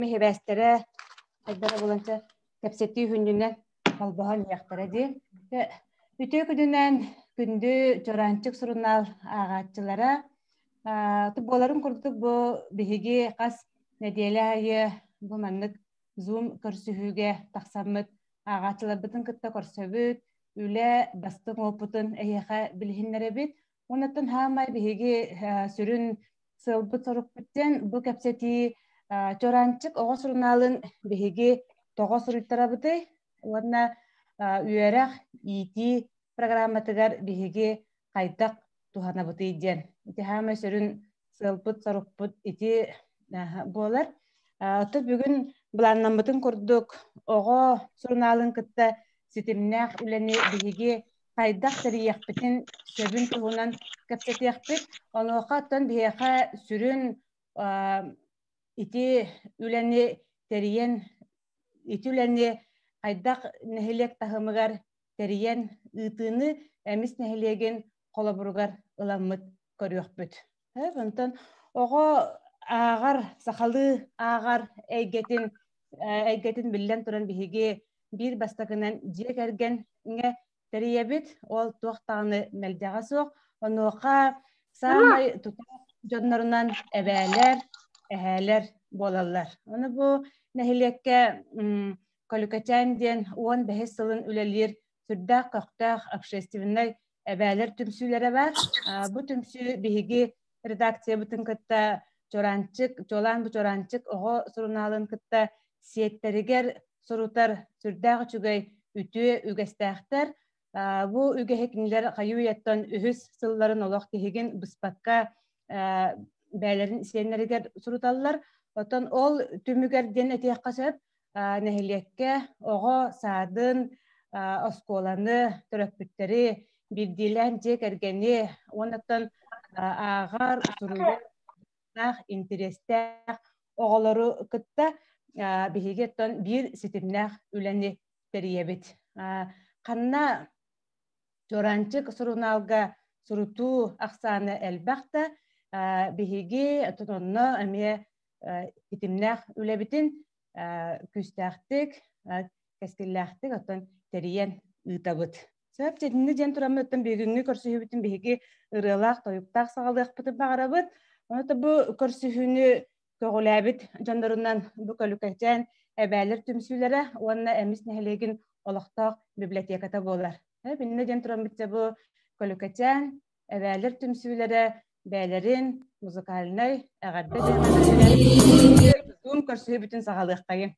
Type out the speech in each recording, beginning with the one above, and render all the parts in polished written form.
Миһибээстэрэ хайдара буланча кэпсэтии хүннүнэн холбоһон иһиэхтэрэ дии. Үтүө күнүнэн күндү Чураанчык сурунаал ааҕааччылара. Буоларын курдук бу биһиги хас нэдиэлэ аайы бу маннык Zoom көрсүһүүгэ тахсаммыт ааҕааччыларбытын кытта көрсөбүт, үлэ бастыҥ уопутун эһиэхэ билиһиннэрэбит. Оннуттан хаамай биһиги сүрүн сыалбыт-сорукпут диэн бу кэпсэтии Чуораанчык оҕо сурунаалын биһиги тоҕо суруйтарабытый уонна үөрэх, иитии программатыгар биһиги хайдах туһанабытый диэн. Ити хаамай сүрүн сыалбыт-сорукпут ити буолар. Оттон бүгүн былааннаммытын курдук оҕо сурунаалын кытта ситимнээх үлэни биһиги хайдах тэрийиэхпитин сөбүн туһунан кэпсэтиэхпит. Онуоха оттон биһиэхэ сүрүн ити үлэни тэрийэн, ити үлэни хайдах нэһилиэк таһымыгар тэрийэн ыытыыны Эмис нэһилиэгин холобуругар ыламмыт көрүөхпүт. Онтон оҕо ааҕар, сахалыы ааҕар эйгэтин эйгэтин биллэн туран биһиги биир бастакынан дьиэ кэргэҥҥэ тэрийэбит. Ол туох даҕаны мэлдьэҕэ суох. Онуоха саамай тутаах дьоннорунан эбээлэр, эһээлэр буолаллар. Ону бу нэһилиэккэ Көлүкэчээн диэн 15 сылын үлэлиир сүрдээх көхтөөх общественнай эбээлэр түмсүүлэрэ бар. Бу түмсүү биһиги редакциябытын кытта Чуораанчык, чуолаан бу Чуораанчык оҕо сурунаалын кытта сиэттэригэр сурутар сүрдээх үчүгэй үтүө үгэстээхтэр. Бу үгэһи кинилэр хайыы-үйэттэн үһүс сылларын олох тиһигин быспакка бэйэлэрин сиэннэригэр суруталлар. Оттон ол түмүгэр диэн этиэххэ сөп, нэһилиэккэ оҕо саадын, оскуоланы, төрөппүттэри, биирдиилээн дьиэ кэргэни уоннаттан ааҕар, суруйар интэриэстээх оҕолору кытта биһиги оттон биир ситимнээх үлэни тэрийэбит. Ханна Чуораанчык сурунаалга сурутуу ахсаана элбэх да, биһиги онно эмиэ ситимнээх үлэбитин күүстээхтик, кэскиллээхтик оттон тэрийэн ыытабыт. Сөп, дьэтинни диэн тураммыт оттон бүгүҥҥү көрсүһүүбүтүн биһиги ырыалаах, тойуктаах саҕалыахпытын баҕарабыт. Ону бу көрсүһүүнү көҕүлээбит дьоннорунан бу Көлүкэчээн эбээлэр түмсүүлэрэ уонна Эмис нэһилиэгин олохтоох библиотеката буолар. Биннэ диэн тураммыт бу Көлүкэчээн эбээлэр түмсүүлэрэ бээлэрин музыкальнай эҕэрдэ диэн көрсүһүүбүтүн саҕалыаххайын.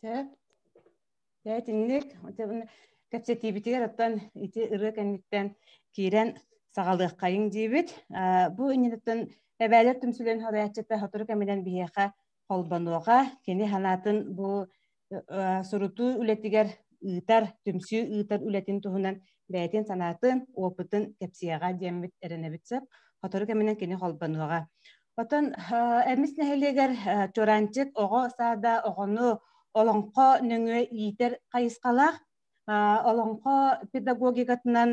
Сөп. Дьэ итинник кэпсэтиибитигэр оттон ити ырыа кэнниттэн киирэн саҕалыаххайыҥ диибит. Бу инниттэн эбээлэр түмсүүлэрин салайааччыта сотору кэминэн биһиэхэ холбонуоҕа. Кини санаатын бу сурутуу үлэтигэр ыытар, түмсүү ыытар үлэтин туһунан бэйэтин санаатын, опытын кэпсиэҕэ диэммит эрэнэбит сөп. Сотору кэминэн кини холбонуоҕа. Оттон Эмис нэһилиэгэр Чуранчык оҕо саада оҕону олоҥхо нөҥүө иитэр хайысхалаах. Олоҥхо педагогикатынан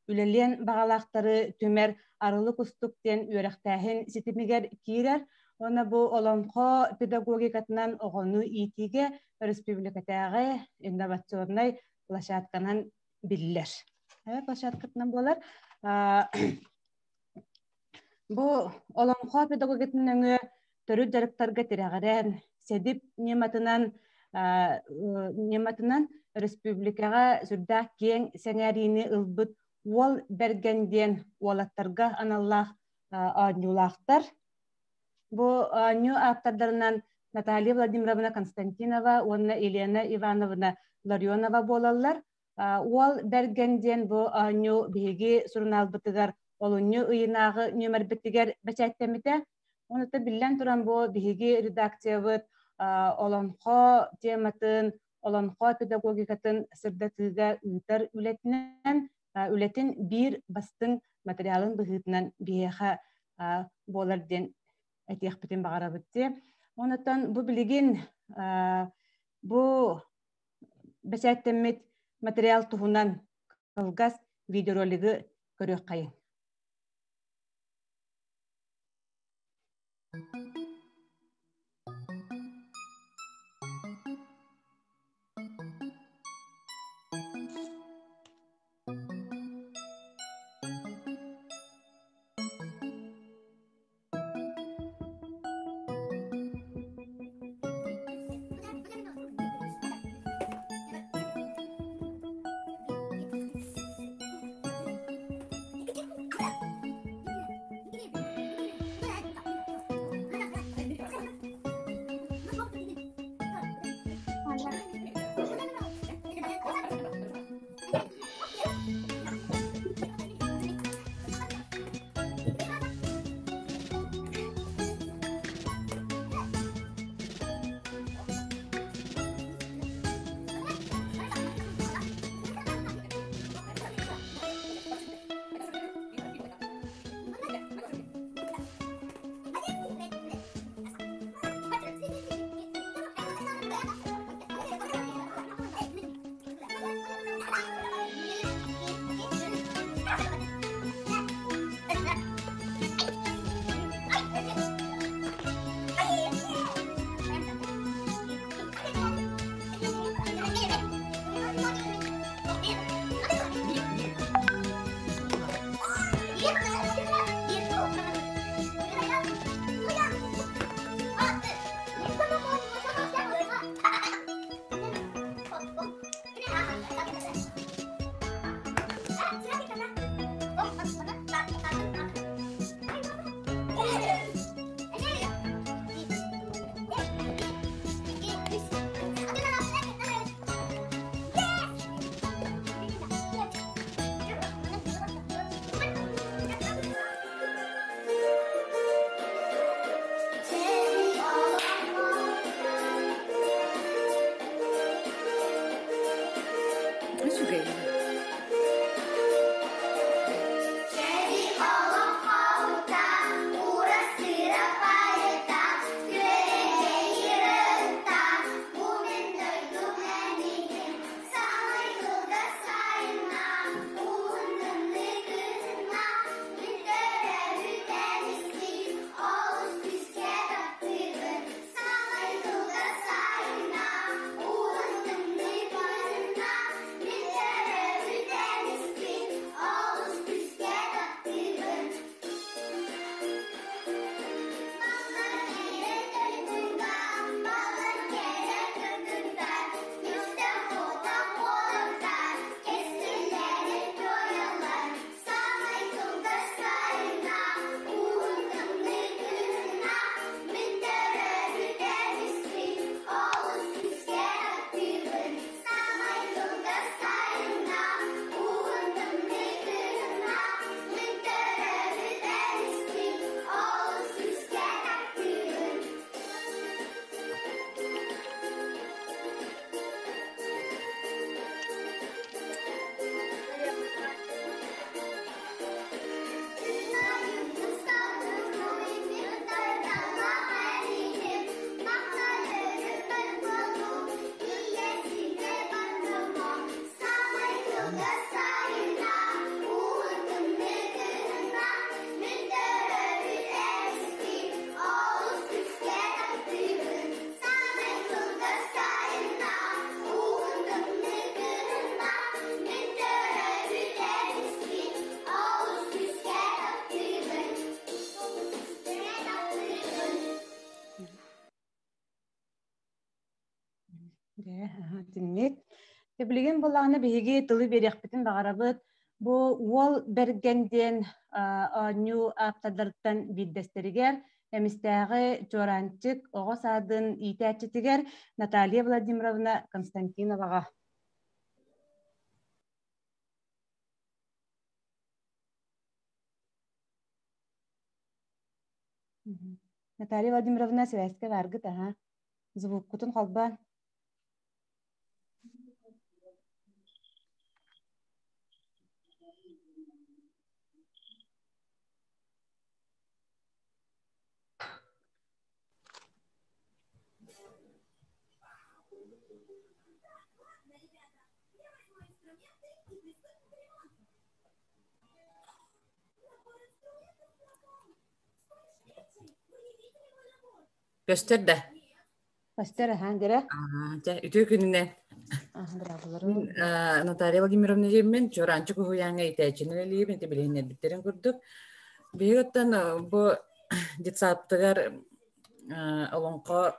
үлэлиэн баҕалаахтары түмэр Арылы Кустук диэн үөрэхтээһин ситимигэр киирэр. Уонна бу олоҥхо педагогикатынан оҕону иитиигэ өрөспүүбүлүкэтээҕи инновационнай площадканан биллэр. Площадкатынан буолар. Бу олоҥхо педагогикатын нөҥүө төрүт дьарыктарга тирэҕирэн, СЭДИП ньыматынан республикаҕа сүрдээх киэҥ сэҥээриини ылбыт Уол Бэргэн диэн уолаттарга аналлаах оонньуулаахтар. Бу оонньуу ааптардарынан Наталья Владимировна Константинова уонна Елена Ивановна Ларионова буолаллар. Уол Бэргэн диэн бу оонньуу биһиги сурунаалбытыгар олунньу ыйынааҕы нүөмэрбитигэр бэчээттэммитэ. Онута биллэн туран бу биһиги редакциябыт олоҥхо тематын, олоҥхо педагогикатын сырдатыыга ыытар үлэтинэн үлэтин биир бастыҥ материалын быһыытынан биһиэхэ буолар диэн этиэхпитин баҕарабыт дии. Онутан бу билигин бу бэчээттэммит материал туһунан кылгас видеоролигы көрүөххэйиҥ. Үчүгэй. Кылгас сайынна, уһун тымныы кыһынна, мин төрөөбүт эмискин олус күүскэ таптыыбын. Саамай кылгас сайынна, уһун тымныы кыһынна, мин төрөөбүт эмискин олус күүскэ таптыыбын. Олус күүскэ таптыыбын. Итинник. Билигин буллаҕына биһиги тылы биэриэхпитин баҕарабыт. Бу Уол Бэргэн диэн оонньуу ааптардарыттан биирдэстэригэр Эмистээҕи Чуораанчык оҕо саадын иитээччитигэр Наталья Владимировна Константиноваҕа. Наталья Владимировна связка бааргыт аха. Звуккутун холбоон. Көстөр да? Көстөр аһаан дирэ. Дьэ, үтүө күнүнэн. Мин Наталья Владимировна диэммин, Чуораанчык уһуйааҥҥа иитээччини үлэлиибин, ити билиһиннэрбиттэрин курдук. Биһиги оттон бу детсадтыгар олоҥхо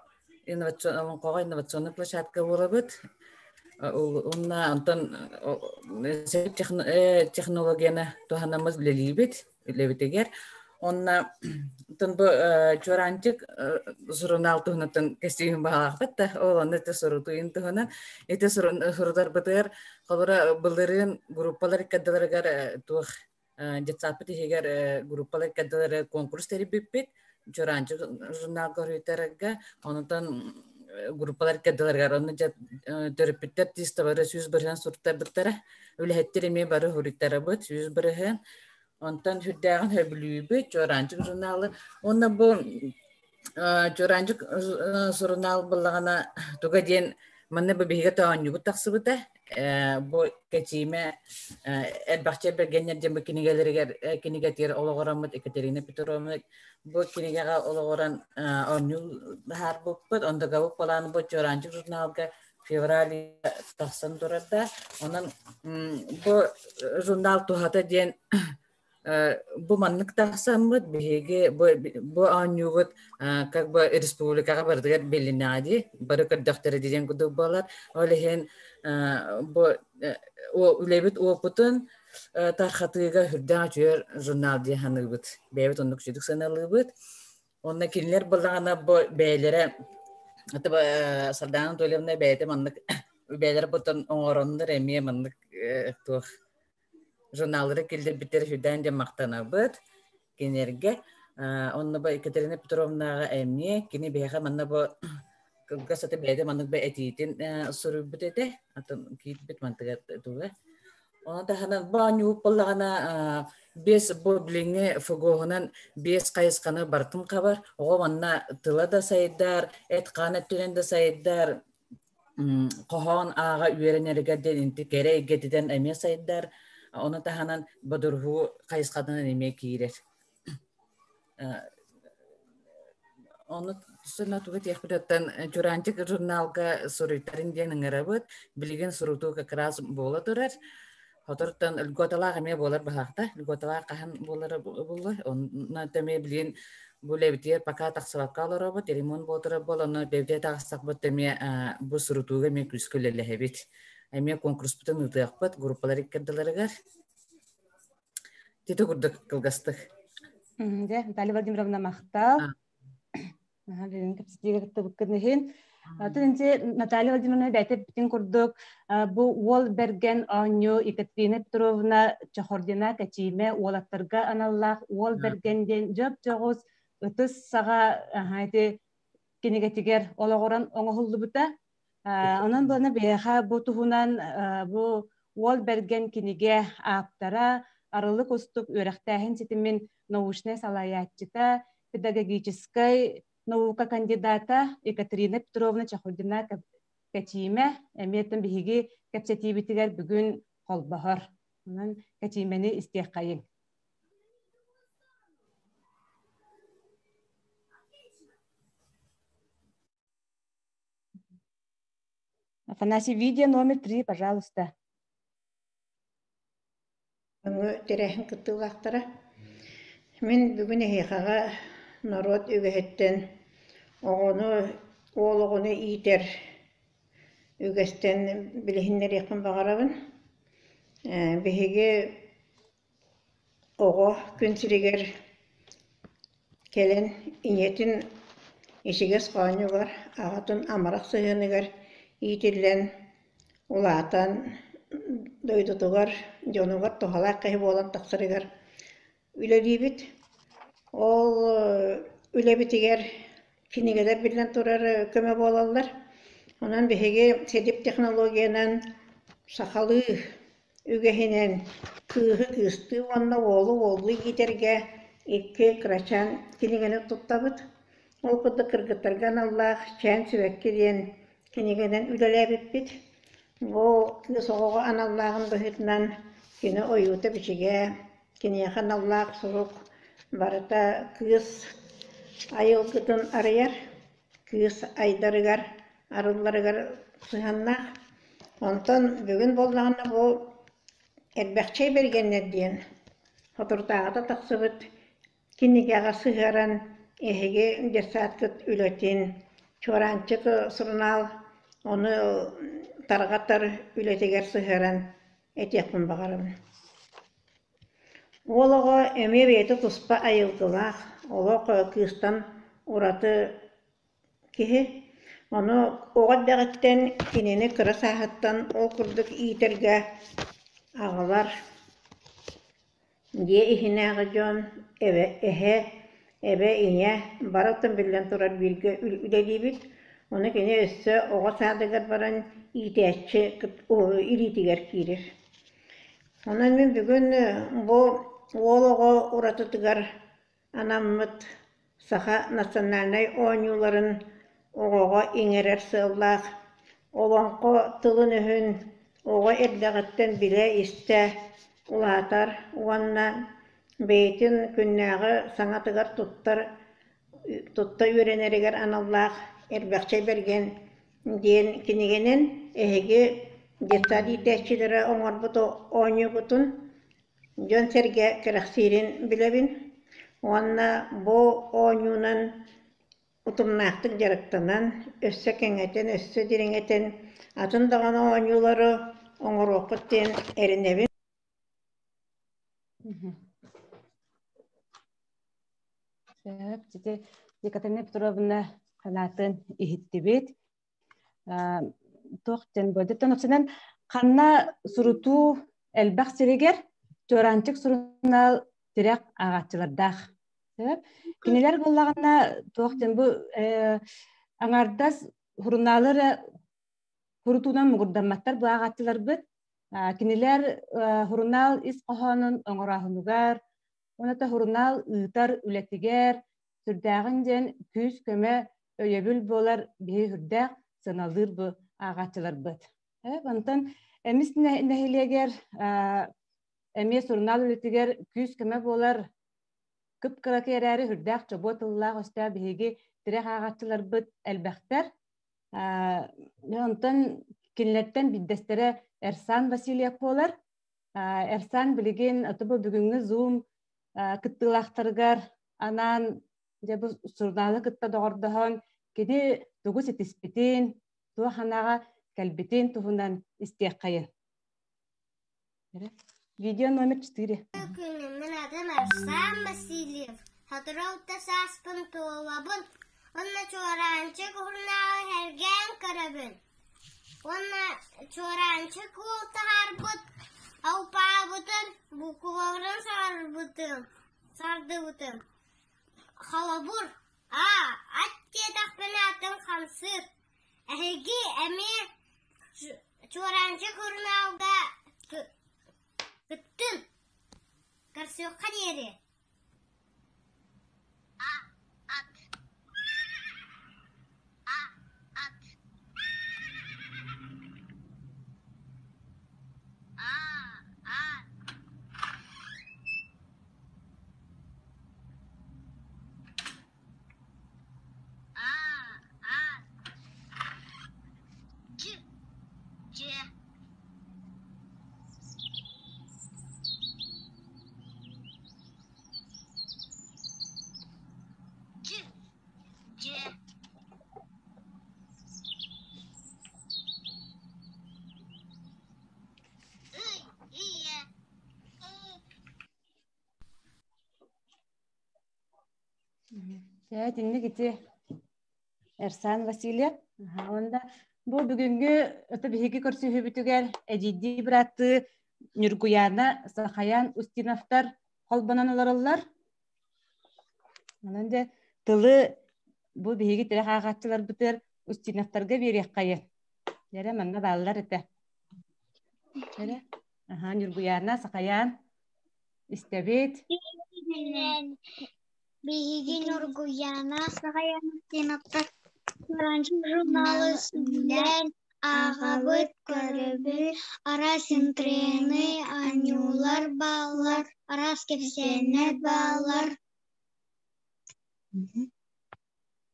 олоҥхоҕо инновационный площадка буолабыт. Уонна онтон технологияны туһанаммыт үлэлиибит. үлэбитигэр. Онна тон бу Чуораанчык сурунаал туһунан кэстииһин баҕалаахпыт да, ол онно ити сурутуйун туһунан. Ити сурутарбытыгар холобура былырыын группалар иккардыларыгар туох детсадпыт иһигэр группалар иккардылары конкурс тэрийбиппит. Чуораанчык журналга хоруйтарарга. Онтон группалар иккардыларыгар онно дьэ төрөппүттэр тиис табары 100% суруттарбыттара. Үлэһиттэр эмиэ бары хоруйтарабыт 100%. Онтон сүрдээҕин сөбүлүүбүт Чуораанчык журналы. Уонна бу Чуораанчык сурунаал буллаҕына туга диэн манна бу биһиги тоонньугут тахсыбыта. Бу кэчиимэ элбэхчэ бэргэннэр диэн бу кинигэлэригэр кинигэтигэр олоҕураммыт Екатерина Петровна бу кинигэҕэ олоҕуран оонньуу таһаарбыппыт. Ондогабыт былаан бу Чуораанчык журналга февраль тахсан турар да. Онон бу журнал туһата диэн бу маннык тахсаммыт биһиги бу, бу оонньуубут как бы республикаҕа барытыгар билиннэҕэ дии бары көрдөхтөрө диэн курдук буолар. Ол иһин бу үлэбит опытын тархатыыга үрдээх үчүгэй журнал дии саныыбыт. Бэйэбит оннук сүдүк сыаналыыбыт. Уонна кинилэр былаана бу бэйэлэрэ Сардаана Анатольевна бэйэтэ маннык бэйэлэрэ бутан оҥороннор эмиэ маннык туох журналлары киллэрбиттэр сүрдээн диэн махтанабыт кинилэргэ. Онно бу Екатерина Петровнаҕа эмиэ кини биһиэхэ манна бу кылгас аты бэйэтэ маннык бу этиитин суруйбут этэ. Атын киирбит мантыгар туга. Ону таһынан бу оонньуубут буоллаҕына биэс бу билиҥҥи ФГО-һунан биэс хайысханы барытын хабар. Оҕо манна тыла да сайдар, эт-хаан өттүнэн да сайдар, хоһоон ааҕа үөрэнэригэр диэн инти кэрэ эйгэтинэн эмиэ сайдар. Ону таһынан бодоруһуу хайысхатынан эмиэ киирэр. Ону сына тугу этиэхпититтэн Чуранчик журналга суруйтарын диэн ыҥырабыт. Билигин сурутуу как раз буола турар. Хотортон льготалаах эмиэ буолар быһаахта. Льготалаах хаһан буолара булла. Онно эмиэ билигин бу үлэбитигэр пока тахсыбакка олоробут. Ремонт буола буол онно бэйбитэ таҕыстахпыт эмиэ бу сурутууга эмиэ күүскэ үлэлэһэбит. Эмиэ конкурспутун ыытыахпыт группалар иккардыларыгар. Тити курдук кылгастык. Дьэ, Наталья Владимировна махтал. Бүгүн кэпсэтиигэ кыттыбыккын иһин. Атын инчи Наталья Владимировна бэйэтэ эппитин курдук бу Уол Бэргэн оонньуу Екатерина Петровна Чохордина Кэчиимэ уолаттарга аналлаах Уол Бэргэн диэн дьоп-дьоҕус ытыс саҕа ити кинигэтигэр олоҕуран оҥоһуллубута. Онон буолна биһиэхэ бу туһунан бу Уол Бэргэн кинигэ ааптара, Арылы Кустук үөрэхтээһин ситимин научнай салайааччыта, педагогическай наука кандидата Екатерина Петровна Чахурдина Кэчиимэ эмиэ биһиги кэпсэтиибитигэр бүгүн холбоһор. Онон кэчиимэни истиэххэйиҥ. Афанасий, видео номер три, пожалуйста. Өҥө тэрээһин кыттыылаахтара. Мин бүгүн эһиэхэҕэ норуот үгэһиттэн оҕону, уол оҕону иитэр үгэстэн билиһиннэриэхпин баҕарабын. Биһиги оҕо күн сиригэр кэлэн ийэтин ичигэс хоонньугар, аҕатын амарах сыһыаныгар иитиллэн улаатан дойдутугар, дьонугар туһалаах киһи буолан тахсарыгар үлэлиибит. Ол үлэбитигэр кинигэлэр биллэн турар көмө буолаллар. Онон биһиги сэдип технологиянан сахалыы үгэһинэн кыыһы кыыстыы уонна уолу уоллуу иитэргэ икки кырачаан кинигэни туттабыт. Ол курдук кыргыттарга аналлаах «Чээн сибэкки» диэн кинигэнэн үлэлээбиппит. Бу кыыс оҕоҕо аналлааҕын быһыытынан кини ойуута-бичигэ, киниэхэ аналлаах сурук барыта кыыс айылгытын арыйар, кыыс айдарыгар, арылларыгар сыһыаннаах. Онтон бүгүн буоллаҕына бу Эрбэхчэй бэргэннэр диэн соторутааҕыта тахсыбыт кинигэҕэ сыһыаран эһиги детсадкыт үлэтин Чуораанчык сурунаал ону тарҕатар үлэтигэр сыһыаран этиэхпин баҕарабын. Уол оҕо эмиэ бэйэтэ туспа айылгылаах, олох кыыстан ураты киһи. Ону оҕо эрдэҕиттэн кинини кыра сааһыттан ол курдук иитэргэ аҕалар Дьиэ иһинээҕи дьон эбэ, эһэ, эбэ, ийэ барытын биллэн турар бииргэ үлэлиибит. Ону кини өссө оҕо саадыгар баран иитээччи илиитигэр киирэр. Онон мин бүгүн бу уол оҕо уратытыгар анаммыт саха национальнай оонньууларын оҕоҕо иҥэрэр сыаллаах олоҥхо тылын-өһүн оҕо эрдэҕиттэн билэ-истэ улаатар уонна бэйэтин күннээҕи саҥатыгар туттар тутта үөрэнэригэр аналлаах Эрбэхчэй Бэргэн диэн кинигэнэн эһиги детсад иитээччилэрэ оҥорбут оонньуугутун Дьон-сэргэ кэрэхсиирин билэбин уонна бу оонньуунан утумнаахтык дьарыктанан, өссө кэҥэтэн, өссө дириҥэтэн атын даҕаны оонньуулары оҥоруоххут диэн эрэнэбин. Сөп, ити Екатерина Петровна санаатын иһиттибит. Туох диэн буолдуттан үксүнэн ханна сурутуу элбэх сиригэр Чуораанчык сурунаал тирэх ааҕааччылардаах. Кинилэр буоллаҕына туох диэн бу аҥаардас сурунаалы эрэ сурутуунан муҥурдамматтар бу ааҕааччыларбыт. Кинилэр сурунаал ис хоһоонун оҥорооһунугар уонна сурунаал ыытар үлэтигэр сүрдээҕин диэн күүс-көмө өйөбүл буолар биһи сүрдээх сыаналыыр бу ааҕааччыларбыт. Онтон Эмис нэһилиэгэр эмиэ сурунаал үлэтигэр күүс-көмө буолар кып-кыракый эрээри сүрдээх чобуо тыллаах өстөөх биһиги тирэх ааҕааччыларбыт элбэхтэр. Онтон кинилэртэн биирдэстэрэ Эрсан Васильев буолар. Эрсан билигин бу бүгүҥҥү Zoom кыттыылаахтарыгар анаан дьэ бу сурунаалы кытта доҕордоһон кини тугу ситиспитин, туох анаҕа кэлбитин туһунан истиэххэйин. Видео номер 4. Күнүммүн атын Арсан Васильев. Сотору сааспын туолабын. Уонна чуораанчык уһуннааҕы сэргээн көрөбүн. Уонна чуораанчык уол таһаарбыт алпаабытын, букваларын сарбытым, сардыбытым. Холобур, аа, ат диэтэхпинэ атын хамсыыр. Эһиги эмиэ чуораанчык сурунаалга кыттын, көрсүөххэ диэри. А, ат. А, ат. А. Чэ, итинник ити Эрсан Васильев. Онда бу бүгүҥҥү ото биһиги көрсүһүүбүтүгэр эдьиийдии бырааттыы Ньургуяна Сахаян Устиновтар холбонон олороллор. Онон дьэ тылы бу биһиги тирэх ааҕааччыларбытыгар Устиновтарга биэриэххэйин. Дьэрэ манна бааллар этэ. Дьэрэ. Аха, Ньургуяна, Сахаян истэбит. Биһиги Ньургуяна Сахаян Устиновтар Чуораанчык журналы сөбүлээн ааҕабыт, көрөбүт, араас интерны, оонньуулар бааллар, араас кэпсээннэр бааллар.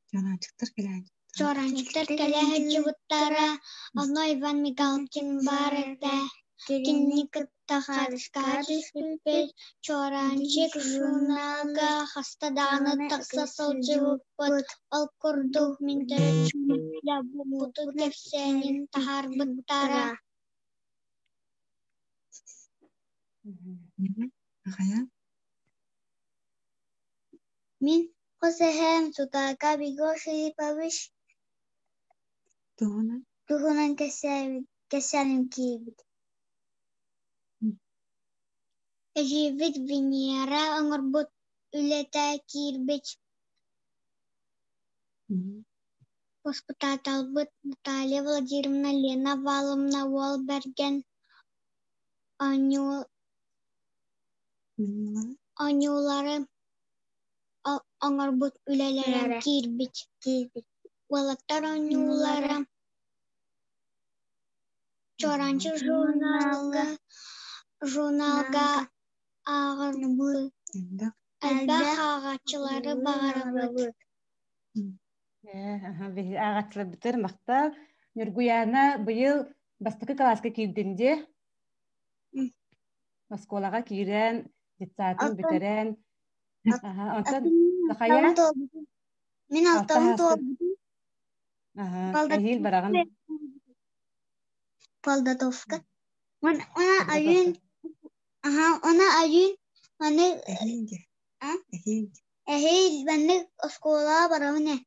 Чуораанчыктар кэлээччиттэр. Чуораанчыктар кэлэ сылдьыбыттара, онно Иван Мигалкин баар этэ. Кинини кытта хаартыскаҕа түспүппүт, Чуораанчык журналга хаста даҕаны тахса сылдьыбыппыт. Ол курдук мин төрөппүтүм кэпсээнин таһаарбыттара. Мин хос эһээм Сутака Егор Филиппович Туһунан? туһунан кэпсээним киирбит. Эдьиийбит Венера оҥорбут үлэтэ киирбит. Воспитателбыт Наталья Владимировна Лена Павловна Уол Бэргэн оонньуулары оҥорбут үлэлэрэ киирбит. Уолаттар оонньуулара Чуораанчык журналга журналга ааҕарбыт элбэх ааҕааччылары баҕарабыт. Ааҕааччыларбытыгар махтал. Ньургуйаана быйыл бастакы кылааска киирдин дии. Оскуолаҕа киирэн, детсадын бүтэрэн. Онтон Сахая? Мин алтабын туолбутум. Эһиил бараҕын. Подготовка. Она айын, аха, она айын, маны эһиил маннык оскуолаҕа барабын ээ.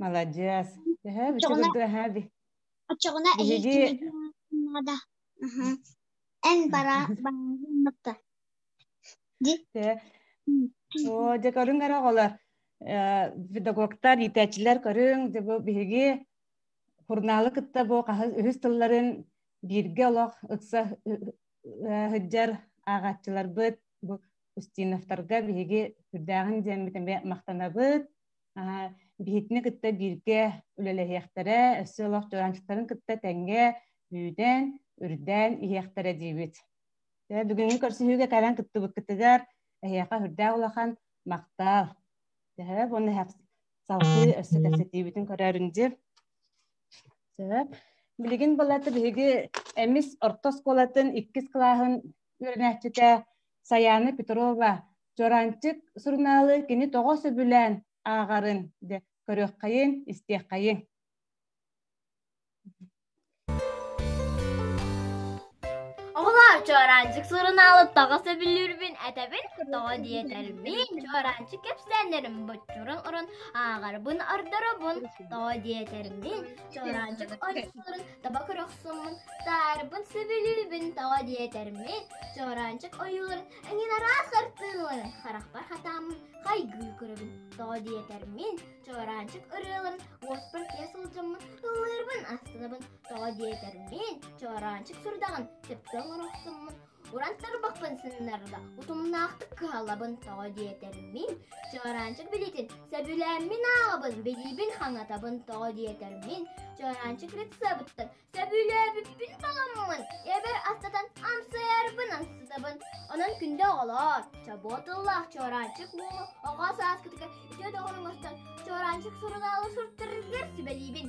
Маладьыас. Төһө бичигурду эһээби. Оччоҕуна эһиил кинигэ наада. Эн бара бараҕын Ди. Оо, дьэ көрүҥ эрэ оҕолор. Педагогтар, иитээччилэр көрүҥ, дьэ бу биһиги Сурунаалы кытта бу хаһыс үһүс тылларын бииргэ олох ыкса сылдьар ааҕааччыларбыт бу Устиновтарга биһиги сүрдээҕин диэммит эмиэ махтанабыт. Биһитини кытта бииргэ үлэлэһиэхтэрэ, өссө олох чуораанчыктарын кытта тэҥҥэ үүнэн, үрдээн иһиэхтэрэ диибит. Бүгүҥҥү көрсүһүүгэ кэлэн кыттыбыккытыгар эһиэхэ сүрдээх улахан махтал. Төһө уонна салгыы өссө кэпсэтиибитин көрөөрүн диир. Сөп. Билигин балата биһиги Эмис орто оскуолатын иккис кылааһын үөрэнээччитэ Саяна Петрова Чуораанчык сурунаалы кини тоҕо сөбүлээн ааҕарын дэ көрүөххэйин, истиэххэйин. Оҕолоор, Чуораанчык сурунаалы тоҕо сөбүлүүрбүн этэбин, тоҕо диэтэрбин, Чуораанчык кэпсээннэрин боччурун урун ааҕарбын ордоробун, тоҕо диэтэрбин, Чуораанчык ойууларын таба көрөхсүммун, таарбын сөбүлүүбүн, тоҕо диэтэрбин, Чуораанчык ойууларын эҥин араас хартыыналарын харахпар хатааммын хайгыы көрөбүн, тоҕо диэтэрбин, Чуораанчык ырыаларын уоспар киэ сылдьаммын ыллыырбын астынабын, тоҕо диэтэр мин чуораанчык сурдаҕын сөпкө оҥорохсуммун, уран тарбахпын сыннарда утумнаахтык кыһаллабын, тоҕо диэтэр мин чуораанчык билиитин сөбүлээммин ааҕабын, билиибин хаҥатабын, тоҕо диэтэр мин чуораанчык рецебыттан Сөбүлээбиппин таламмын, эбэр астатан амсайарбын амсатабын. Онон күндү оҕолоор, чобуо тыллаах чуораанчык уолу оҕо сааскытыгар үтүө доҕор оҥостон чуораанчык сурунаалы суруттараргар сүбэлиибин.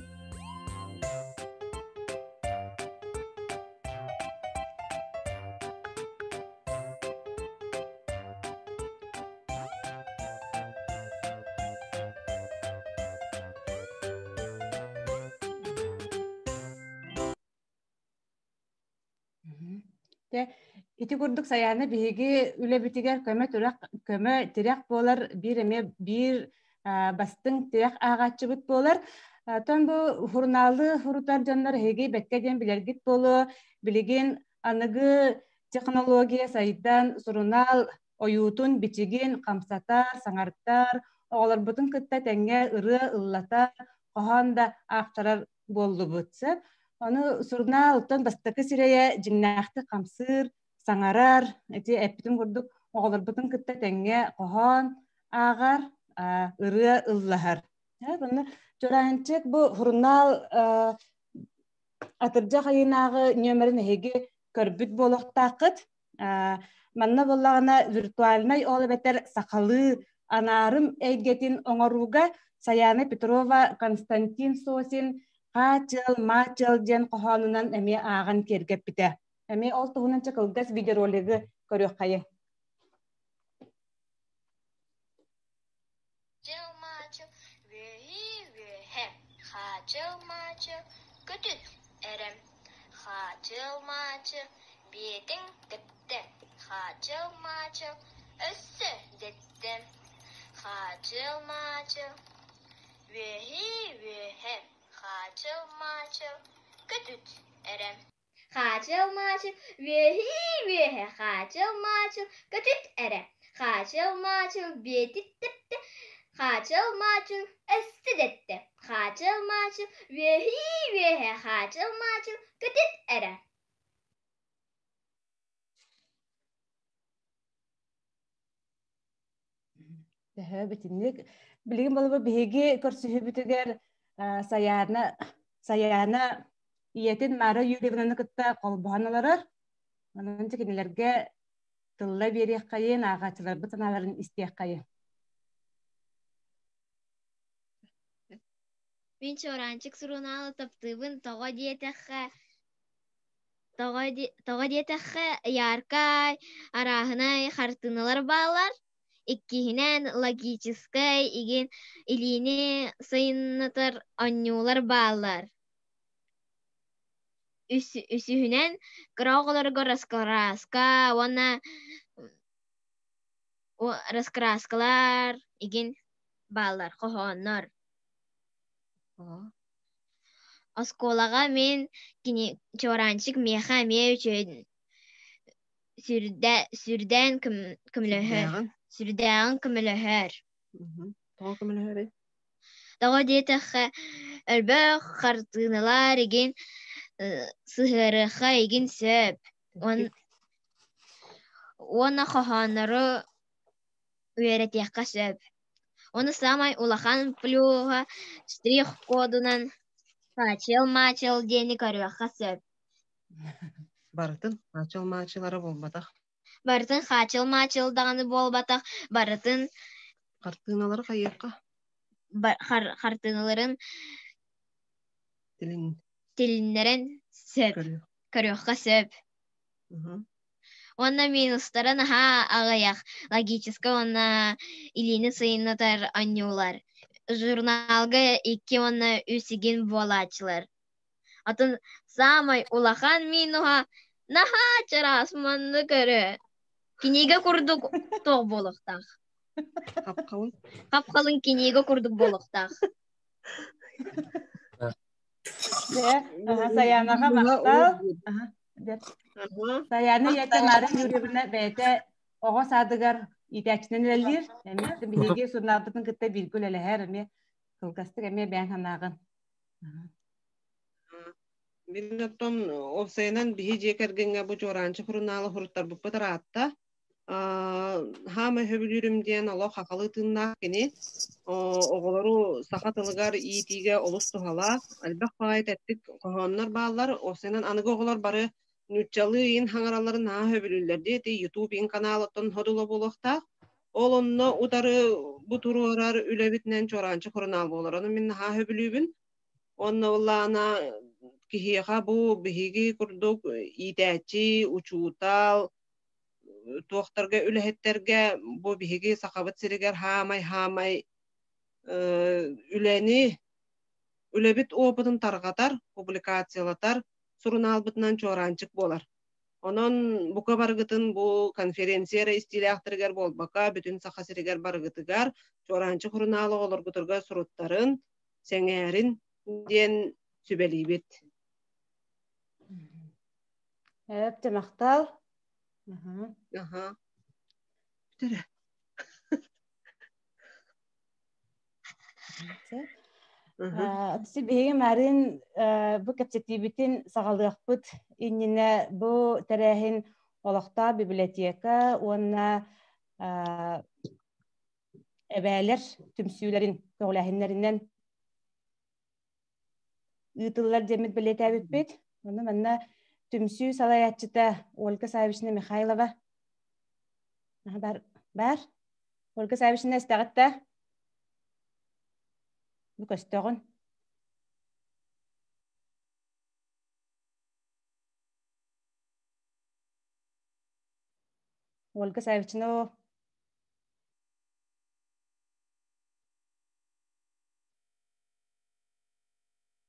Те ити курдук Сайаана биһиги үлэбитигэр көмө-тирэх көмө-тирэх буолар биир эмиэ биир бастыҥ тирэх ааҕааччыбыт буолар. Оттон бу сурунаалы сурутар дьоннор эһиги бэккэ диэн билэргит буолуо. Билигин аныгы технология сайдан сурунаал ойуутун, бичигин хамсатар, саҥартар, оҕолорбутун кытта тэҥҥэ ырыа ыллатар, хоһоон да аахтарар буоллубут. Ону сурунаалтан бастакы сирэйэ дьиҥнээхтик хамсыыр, саҥарар, ити эппитим курдук оҕолорбутун кытта тэҥҥэ хоһоон ааҕар, ырыа ыллаһар. Онно Чураанчык бу сурунаал атырдьах ыйынааҕы нүөмэрин эһиги көрбүт буолуохтааххыт. Манна буоллаҕына виртуальнай ол эбэтэр сахалыы анаарым эйгэтин оҥорууга Саяна Петрова Константин Сосин «Хаачыл, маачыл» диэн хоһоонунан эмиэ ааҕан киэргэппитэ. Эмиэ ол туһунан чэ кылгас видеоролигы көрүөххэйиҥ. Хаачыл-маачыл үөһүү-үөһэ, хаачыл-маачыл көтүт эрэм, хаачыл-маачыл биэтиҥ тэптэ, хаачыл-маачыл өссө дэттэ, хаачыл-маачыл үөһүү-үөһэ, хаачыл-маачыл көтүт эрэм. Хаачыл-маачыл үөһүү-үөһэ, хаачыл-маачыл көтүт эрэ, хаачыл-маачыл биэтит тэптэ, хаачыл-маачыл өссө дэттэ, хаачыл-маачыл үөһүү-үөһэ, хаачыл-маачыл көтүт эрэ. Төһө битинник билигин болобу биһиги көрсүһүүбүтүгэр Саяна Саяна ийэтин Мара Юрьевнаны кытта холбоһон олорор. Онон кинилэргэ тылла биэриэххэйин, ааҕааччыларбыт санааларын истиэххэйин. Мин Чуораанчык сурунаалы таптыыбын, тоҕо диэтэххэ, тоҕо диэтэххэ, яркай, арааһынай хартыыналар бааллар. Иккиһинэн, логическай игин илиини сайыннатар оонньуулар бааллар. Үсүһүнэн, кыра оҕолорго раскраска уонна раскраскалар игин бааллар, хоһооннор. Оскуолаҕа мин кини чуораанчык миэхэ эмиэ үчүгэй сүрдээн көмөлөһөр сүрдээҕин көмөлөһөр. Тоҕо көмөлөһөрүй? Тоҕо диэтэххэ, элбэх хартыыналар игин сыһыарыахха игин сөп. Уонна хоһооннору үөрэтиэххэ сөп. Ону саамай улахан плюһа штрих-кодунан хаачыл-маачыл диэни көрүөххэ сөп. Барытын хаачыл-маачылара буолбатах. Барытын хаачыл-маачыл даҕаны буолбатах, барытын Хартыыналары хайыахха? Хартыыналарын Тилин тилиннэрэн сөп, көрүөххэ сөп. Уонна минустара наһаа аҕыйах, логическай уонна илиини сайыннатар оонньуулар. Журналга икки уонна үс игин буолааччылар. Атын саамай улахан минуһа наһаа чараас маннык өрө. Кинигэ курдук туох буолуохтаах. Хапхалын. Хапхалын кинигэ курдук буолуохтаах. Саянаҕа махтал. Саяна ийэтэ Мара Юрьевна бэйэтэ оҕо саадыгар иитээччинэн үлэлиир. Эмиэ биһиги сурунаалбытын кытта бииргэ үлэлэһэр эмиэ кылгастык эмиэ бэйэҥ санааҕын. Мин оттон уопсайынан биһи дьиэ кэргэҥҥэ бу Чуораанчык сурунаалы суруттарбыппыт ыраатта. Хаамай сөбүлүүрүм диэн олох хахалы тыыннаах кини. Оҕолору саха тылыгар иитиигэ олус туһалаах. Элбэх баҕайы тэттик хоһооннор бааллар. Уопсайынан аныгы оҕолор бары нууччалыы иин хаҥаралларын наһаа сөбүлүүллэр дии. Ити YouTube иин каналыттан содула буолуохтаах. Ол онно утары бу туруорар үлэбитинэн Чуораанчык сурунаал буолар. Ону мин наһаа сөбүлүүбүн. Уонна былаана киһиэхэ бу биһиги курдук иитээччи, учуутал, туохтарга үлэһиттэргэ бу биһиги Сахабыт сиригэр хаамай-хаамай үлэни үлэбит опытын тарҕатар, публикациялатар сурунаалбытынан чуораанчык буолар. Онон бука барыгытын бу конференция эрэ истиилээхтэригэр буолбакка, бүтүн Саха сиригэр барыгытыгар Чуораанчык сурунаал оҕолоргутугар суруттарын, сэҥээрин диэн сүбэлиибит. Эп махтал. Аха. Бүтэрэ. Биһиги Марын бу кэпсэтиибитин саҕалыахпыт иннинэ бу тэрээһин олохтоох библиотека уонна эбээлэр түмсүүлэрин көҕүлээһиннэринэн ыытыллар диэммит бэлиэтээбиппит. Онно манна түмсүү салайааччыта Ольга Саввична Михайлова бар, бар. Ольга Саввична истэҕит да? Бу көстөҕүн. Ольга Саввична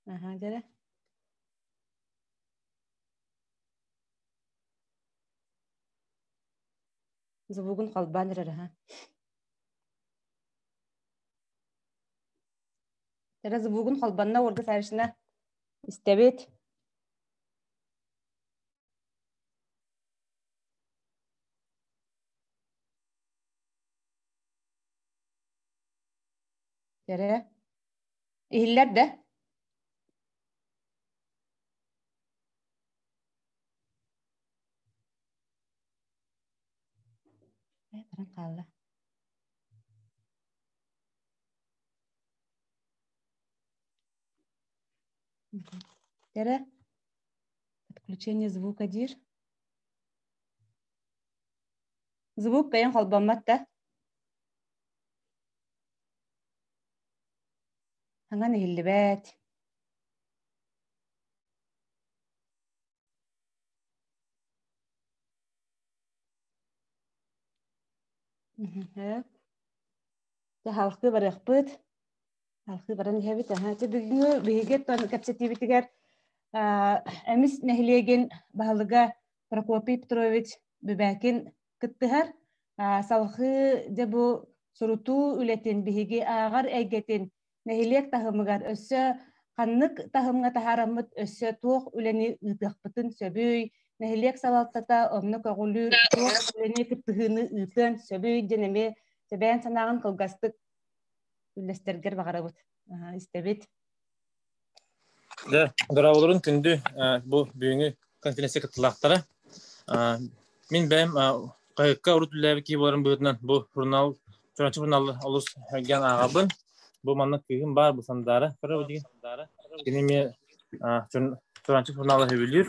Аха, дьэрэ. Звугун холбоон эрэр аха. Эрэ звугун холбонно Ольга Саввична. Истэбит. Эрэ. Иһиллэр да? Баран хаалла. Эрэ. Подключение звука диир. Звук кайын холбоммот да? Хаҥан иһиллибэт. Дьэ халкыы барыахпыт. Халкыы баран иһэбит. Аха, бүгүҥҥү биһиги кэпсэтиибитигэр Эмис нэһилиэгин баһылыга Прокопий Петрович Бүбэкин кыттыһар. Салҕыы дьэ бу сурутуу үлэтин биһиги ааҕар эйгэтин нэһилиэк таһымыгар өссө ханнык таһымҥа таһаараммыт өссө туох үлэни ыытыахпытын сөбүй, нэһилиэк салалтата онно көҕүлүүр туох үлэни кыттыһыыны ыытыан сөбүй диэн эмиэ сэбээн санааҕын кылгастык үллэстэргэр баҕарабыт. Истэбит. Дьэ, дорооболорун күндү бу бүгүҥҥү конференция кыттыылаахтара. Мин бэйэм хаһыакка урут үлэлээбит киһи буоларым быһыытынан бу журнал, Чурапчы журналы олус сэргээн ааҕабын. Бу манна кыыһым баар, бу Сандаара көрөбүт дии. Кини эмиэ Чурапчы журналы сөбүлүүр.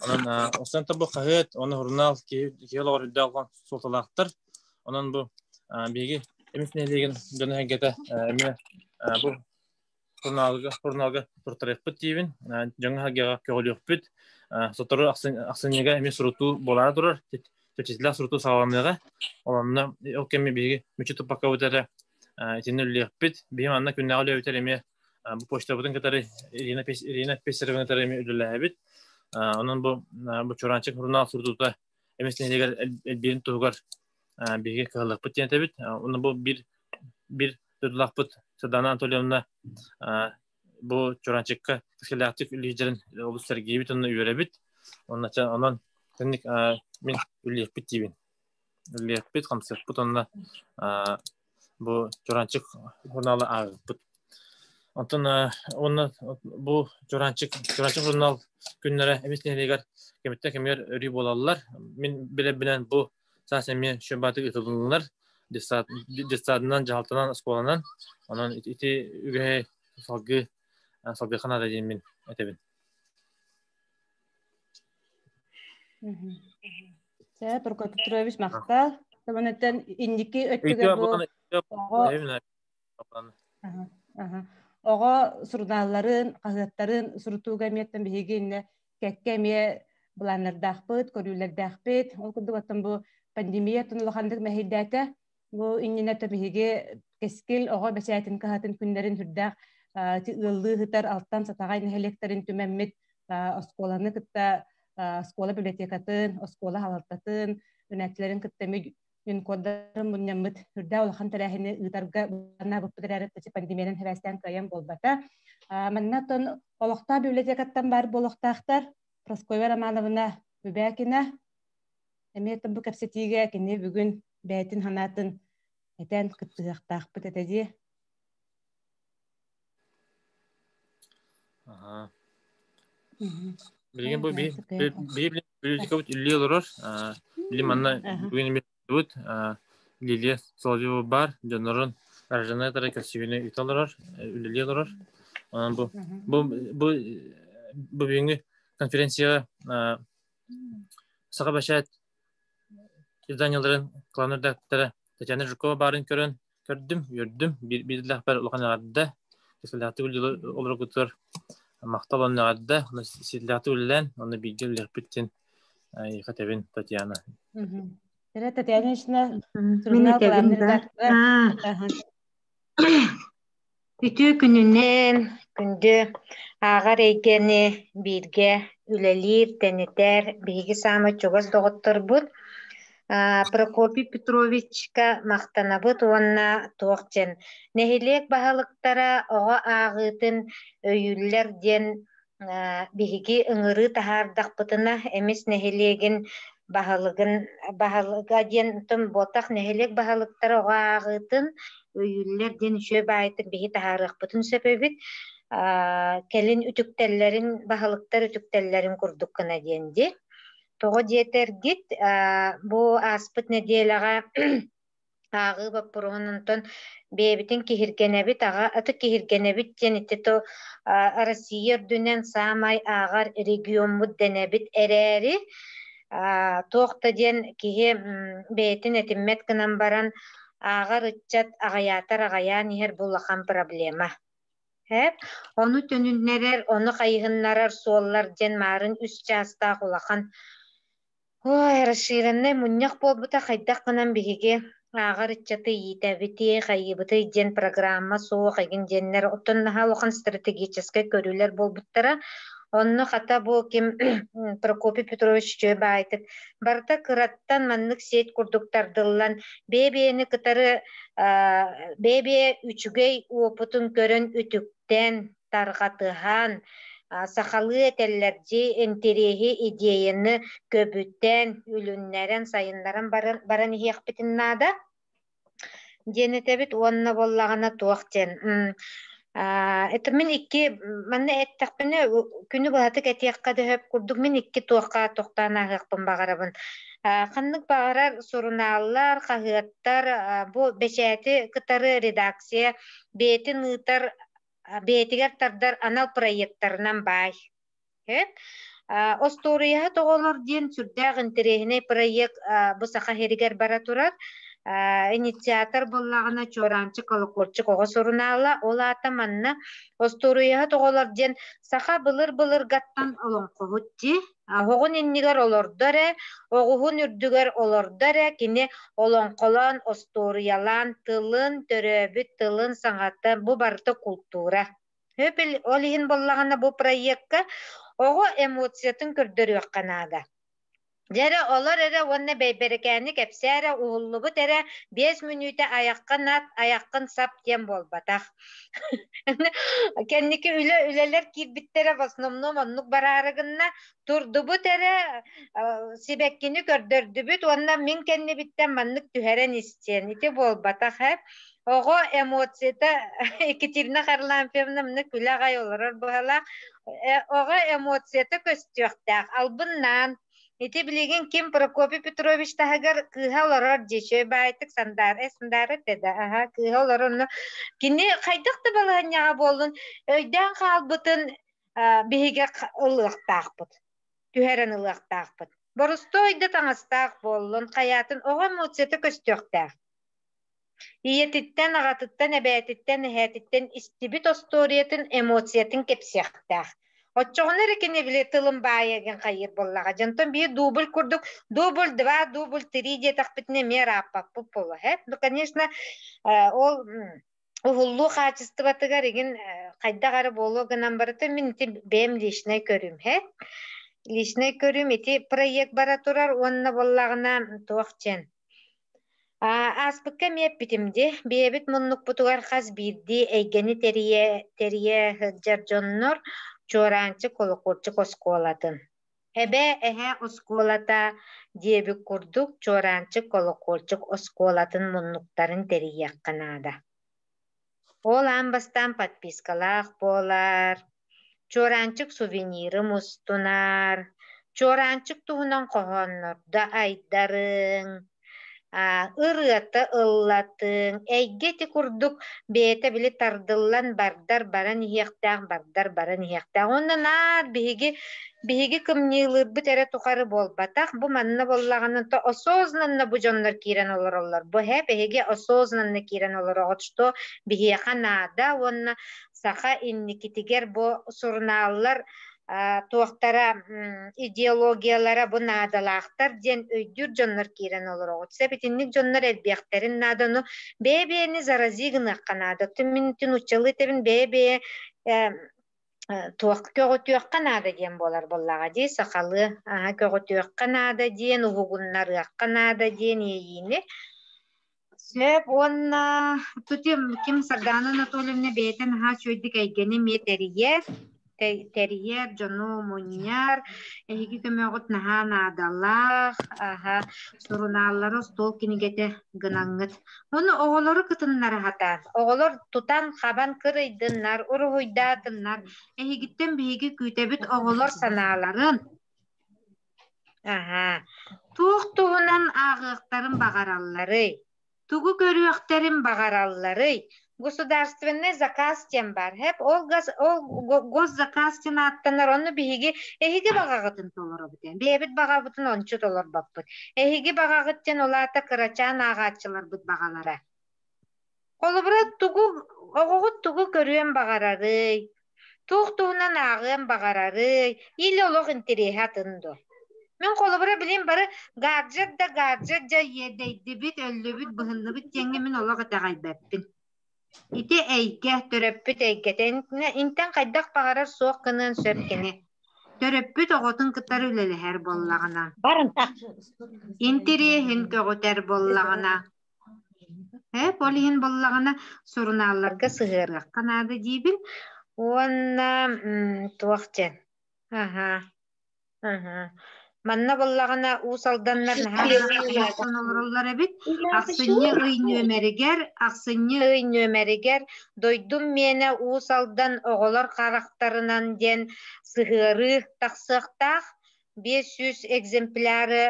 Онон осонто бу хаһыат, уонна журнал киһи киһи олоҕор үрдээх улахан суолталаахтар. Онон бу биһиги Эмис нэһилиэгин дьоно-сэргэтэ эмиэ бу Журналга, журналга туруттарыахпыт диибин, дьоҥҥо-сэргэҕэ көҕүлүөхпүт. Сотору ахсынньыга эмиэ сурутуу буолаары турар, чэпчэтиилээх сурутуу саҕаланыаҕа. Ол онно ол кэмҥэ биһиги мүччү туппаккабыт эрэ итиннэ үлэлиэхпит. Биһи манна күннээҕи үлэбитэр эмиэ бу почтабытын кытары Ирина, Ирина Пестереваны кытары эмиэ үлэлээбит. Онон бу бу Чураанчык журнал сурутуута эмис нэһилиэгэр элбиирин туһугар биһиги кыһаллыахпыт диэн этэбит. Онно бу биир биир дойдулаахпыт Сардана Анатольевна бу Чуранчикка кэскиллээхтик үлэлиирдэрин олус сэргиибит уонна үөрэбит. Онно онон тэнник мин үлэлиэхпит диибин. Үлэлиэхпит, хамсыахпыт уонна бу Чуранчик журналы ааҕыахпыт. Онтон уонна бу Чуранчик Чуранчик журнал күннэрэ эмис нэһилиэгэр кэмиттэн кэмигэр өрүү буолаллар. Мин билэрбинэн бу саас эмиэ шөбаты ыытылыннар детсадынан, дьаһалтанан, оскуоланан. Онон ити үгэһи салгыы салгыахха наада диэн мин этэбин. Сэ, Прокопий Петрович махтал. Табанаттан инники өттүгэр бу оҕо оҕо сурунаалларын, хаһыаттарын сурутууга эмиэттэн биһиги иннэ кэккэ эмиэ былааннардаахпыт, көрүүлэрдээхпит. Ол курдук оттон бу пандемия улаханнык мэһэйдээтэ. Бу иннинэ биһиги Кэскил оҕо бэчээтин кыһатын күннэрин сүрдээх ыаллыы ыһытар Алтан Сатаҕай нэһилиэктэрин түмэммит оскуоланы кытта оскуола библиотекатын, оскуола халалтатын, үнээччилэрин кытта эми юнкордарын мунньаммыт үрдээх улахан тэрээһини ыытарга былааннаабыппыт эрээри пандемиянан сибээстээн кыайан буолбата. Манна оттон олохтоох библиотекаттан баар буолуохтаахтар Прасковья Романовна Бубякина эмиэ бу кэпсэтиигэ кини бүгүн бэйэтин санаатын этэн кыттыһыахтаахпыт этэ дии. Аха. Билигин бу библиотекабыт үллүү олорор. Били манна бүгүн бут Лилия Соловьева бар дьоннорун Аржана тара көрсүбүнү үтэ олорор, үлэлии олорор. Онон бу бу бу бүгүҥҥү конференцияҕа Саха бэчээт изданиеларын главный редактора Татьяна Жукова баарын көрөн көрдүм, үөрдүм. Биирдэлээхпэр улахан эҕэрдэ. Кэскиллээхтик олоргутугар махтал онно эҕэрдэ. Сирлээхтик үлэлээн, онно бииргэ үлэлиэхпит диэн этэбин Татьяна. Татьяна Ильинична, журнал главный редактора. Үтүө күнүнэн, күндү ааҕар эйгэни бииргэ үлэлиир, тэнитэр биһиги саамай чугас доҕотторбут Прокопий Петровичка махтанабыт уонна туох диэн нэһилиэк баһылыктара оҕо ааҕыытын өйүүллэр диэн биһиги ыҥырыы таһаардахпытына Эмис нэһилиэгин баһылыгын баһылыга диэн буотах нэһилиэк баһылыктара оҕо ааҕыытын өйүүллэр диэн үчүгэй баайытык биһи таһаарыахпытын сөп эбит. Кэлин үтүктэллэрин баһылыктар үтүктэллэрин курдук гына диэн дии. Тоҕо диэтэргит, бу ааспыт нэдиэлэҕэ ааҕыы боппуруоһун онтон бэйэбитин киһиргэнэбит, аҕа аты киһиргэнэбит диэн ити то Россия үрдүнэн саамай ааҕар региоммут дэнэбит эрээри, туох да диэн киһи бэйэтин этиммэт гынан баран ааҕар ыччат аҕыйаатар аҕыйаан иһэр бу улахан проблема. Һээп, ону төнүннэрэр, ону хайыһыннарар суоллар диэн маарын үс чаастаах улахан ой, расширеннай мунньах буолбута хайдах гынан биһиги ааҕар ыччаты иитэбитий, хайыыбытый диэн программа суох игин диэннэр оттон наһаа улахан стратегическай көрүүлэр буолбуттара. Онно хата бу ким Прокопий Петрович үчүгэй баайтык барыта кыраттан маннык сеть курдук тардыллан бэйэ-бэйэни кытары бэйэ-бэйэ үчүгэй уопутун көрөн үтүктэн, тарҕатыһан, сахалыы этэллэр дьи интэриэһи, идеяны көбүтэн, үлүннэрэн, сайыннаран баран, баран иһиэхпитин наада диэн этэбит уонна буоллаҕына туох диэн это мин икки манна эттэхпинэ күнү быһатык этиэххэ да сөп курдук мин икки туохха тохтоон ааһыахпын баҕарабын. Ханнык баҕарар сурунааллар, хаһыаттар бу бэчээти кытары редакция бэйэтин ыытар, бэйэтигэр тардар анал проектарынан баай. Остуоруйаһыт оҕолор диэн сүрдээх интэриэһинэй проект бу Саха сиригэр бара турар. Инициатор буоллаҕына Чуораанчык Колокольчик оҕо сурунаала. Ол аата манна остуоруйаһыт оҕолор диэн саха былыр-былыргаттан олоҥхоһут дии. Оһоҕун иннигэр олордо эрэ, оҕуһун үрдүгэр олордо эрэ кини олоҥхолоон, остуоруйалаан тылын, төрөөбүт тылын саҥата бу барыта култуура. Ол иһин буоллаҕына бу проекка оҕо эмоциятын көрдөрүөххэ наада. Дьэ эрэ олор эрэ уонна бэйбэрикээни кэпсээ эрэ уһуллубут эрэ 5 мүнүүтэ айаххын ат, айаххын сап диэн буолбатах. Кэнники үлэ үлэлэр киирбиттэрэ в основном оннук бараары гынна. Турдубут эрэ сибэккини көрдөрдүбүт уонна мин кэннибиттэн маннык түһэрэн истиэн. Ити буолбатах ээ. Оҕо эмоцията Екатерина Харлампьевна мына күлэ аҕай олорор быһалаах. Оҕо эмоцията көстүөхтээх. Албыннаан. Ити билигин ким Прокопий Петрович таһыгар кыыһа олорор дьиэ баайтык Сандаара, Сандаара этэ да, аха, кыыһа олорор. Кини хайдах да балаһынньаҕа буоллун, өйдөөн хаалбытын биһиги ылыахтаахпыт, түһэрэн ылыахтаахпыт. Боростуой да таҥастаах буоллун, хайаатын оҕо эмоцията көстүөхтээх. Ийэтиттэн, аҕатыттан, эбээтиттэн, эһээтиттэн истибит остуоруйатын, эмоциятын кэпсиэхтээх. Оччоҕуна эрэ кини били тылын баайа хайыыр буоллаҕа. Дьонтон биир дубль курдук дубль два, дубль три диэтэхпитинэ эмиэ ырааппаппыт буолуо. Ну, конечно, ол уһуллуу хаачыстыбатыгар игин хайдах эрэ буолуо гынан барыта мин ити бэйэм личнэй көрүүм. Личнэй көрүүм ити проект бара турар уонна буоллаҕына туох диэн Ааспыкка эмиэ эппитим дии, бэйэбит муннукпутугар хас биирдии эйгэни тэрийэ тэрийэ сылдьар дьоннор Чуораанчык Колокольчик оскуолатын Эбээ, эһээ оскуолата диэбит курдук Чуораанчык Колокольчик оскуолатын муннуктарын тэрийиэххэ наада. Ол аан бастаан подпискалаах буолар, Чуораанчык сувениры мустунар, Чуораанчык туһунан хоһооннордо айдарыҥ, ырыата ыллатыҥ, эйгэ ити курдук бэйэтэ били тардыллан бардар баран иһиэхтээх, бардар баран иһиэхтээх. Уонна наар биһиги биһиги кымньыылыырбыт эрэ тухары буолбатах, бу манна буоллаҕына то осознанно бу дьоннор киирэн олороллор. Бу эһэ биһиги осознанно киирэн олороҕут, что биһиэхэ наада уонна саха инникитигэр бу сурунааллар туохтара идеологиялара бу наадалаахтар диэн өйдүүр дьоннор киирэн олороҕут. Сөп итинник дьоннор элбиэхтэрин наада, ону бэйэ-бэйэни зарази гыныахха наада. Мин нууччалыы этэбин бэйэ-бэйэ туох көҕүтүөххэ наада диэн буолар буоллаҕа дии сахалыы аһа көҕүтүөххэ наада диэн уһугуннарыахха наада диэн иэйиини Сөп уонна тутим ким Сардаана Анатольевна бэйэтэ наһаа үчүгэйдик эйгэни эмиэ тэрийэр, тэрийэр, дьону мунньар. Эһиги көмөҕүт наһаа наадалаах, аһа, сурунааллары остуол кинигэтэ гынаҥҥыт. Уонна оҕолору кытыннара сатаан. Оҕолор тутан-хабан кырыйдыннар, уруһуйдаатыннар. Эһигиттэн биһиги күүтэбит оҕолор санааларын. Аһаа, туох туһунан ааҕыахтарын баҕаралларый? Тугу көрүөхтэрин баҕаралларый? Государственный заказ диэн баар. Һэп ол газ ол госзаказ диэн ааттанар. Онно биһиги эһиги баҕаҕытын толоробут диэн. Бэйэбит баҕабытын ончу толорбоппут. Эһиги баҕаҕыт диэн ол аата кырачаан ааҕааччыларбыт баҕалара. Холобура, тугу оҕоҕут тугу көрүөн баҕарарый? Туох туһунан ааҕыан баҕарарый? Или олох интэриэһэ атын дуо? Мин холобура билим бары гаджет да гаджет дьэ иэдэйдибит, өллүбүт, быһынныбыт диэҥҥэ мин олох итэҕэйбэппин. Ити эйгэ, төрөппүт эйгэтэ. Интэн хайдах баҕарар суох гыныан сөп кини. Төрөппүт оҕотун кытары үлэлэһэр буоллаҕына, интэриэһин көҕүтэр буоллаҕына, Ээ, ол иһин буоллаҕына сурунаалларга сыһыарыахха наада диибин уонна туох диэн аһаа аһаа манна буоллаҕына Уус Алданнар наһаа олороллор эбит. Ахсынньы ый нүөмэригэр, ахсынньы ый нүөмэригэр «Дойдум миэнэ Уус Алдан оҕолор харахтарынан» диэн сыһыарыы тахсыахтаах. 500 экземпляры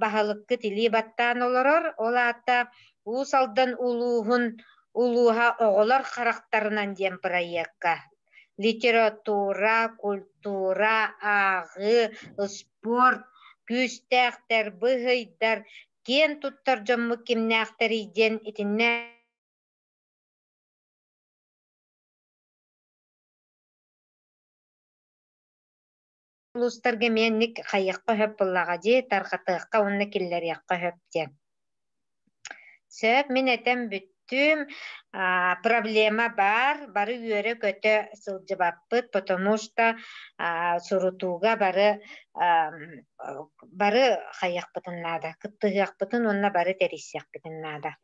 баһылыккыт илии баттаан олорор. Ол аата Уус Алдан улууһун улууһа оҕолор харахтарынан диэн проекка литература, культура, ааҕыы, спорт, күүстээхтэр, быһыйдар, киэн туттар дьоммут кимнээхтэрий диэн итиннэ улуустарга эмиэ инник хайыахха сөп буоллаҕа дии, тарҕатыахха уонна киллэриэххэ сөп диэн. Сөп, мин этэн бүттүм. Проблема баар, бары үөрэ-көтө сылдьыбаппыт, потому что сурутууга бары бары хайыахпытын наада, кыттыһыахпытын уонна бары тэрийсиэхпитин наада.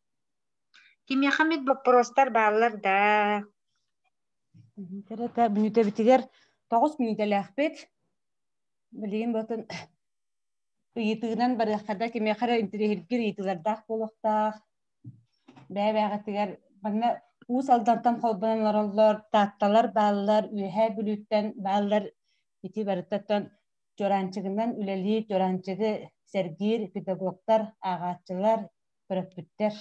Кимиэхэ эмит боппуруостар бааллар да? Кэрэтэ мүнүүтэбитигэр 9 мүнүүтэлээхпит. Билигин бутун ыйытыынан барыахха да кимиэхэ эрэ интэриэһиргиир ыйытыылардаах буолуохтаах. Бэйэ-бэйэҕитигэр манна Уус Алдантан холбонон олороллор, Таатталар бааллар, Үөһээ Бүлүүттэн бааллар. Ити барытыттан чуораанчыгынан үлэлиир, чуораанчыгы сэргиир педагогтар, ааҕааччылар, төрөппүттэр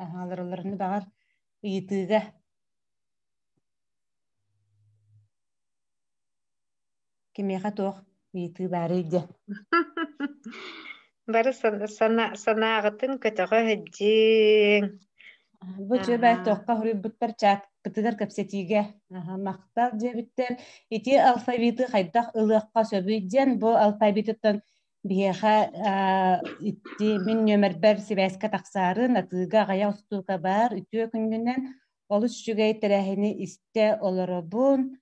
аһааларалларына баҕар ыйытыыга кимиэхэ туох ыйытыы баарый диэн Бары санааҕытын көтөҕө сылдьыҥ. Бу үчүгэй туохха хоруйбуттар чатпытыгар кэпсэтиигэ махтал диэбиттэр. Ити алфавиты хайдах ылыахха сөбүй диэн бу алфавитыттан Биһиэхэ ити мин нүөмэрбэр сибээскэ тахсаары атыыга аҕыйах устуука баар. Үтүө күнүнэн олус үчүгэй тэрээһини истэ олоробун.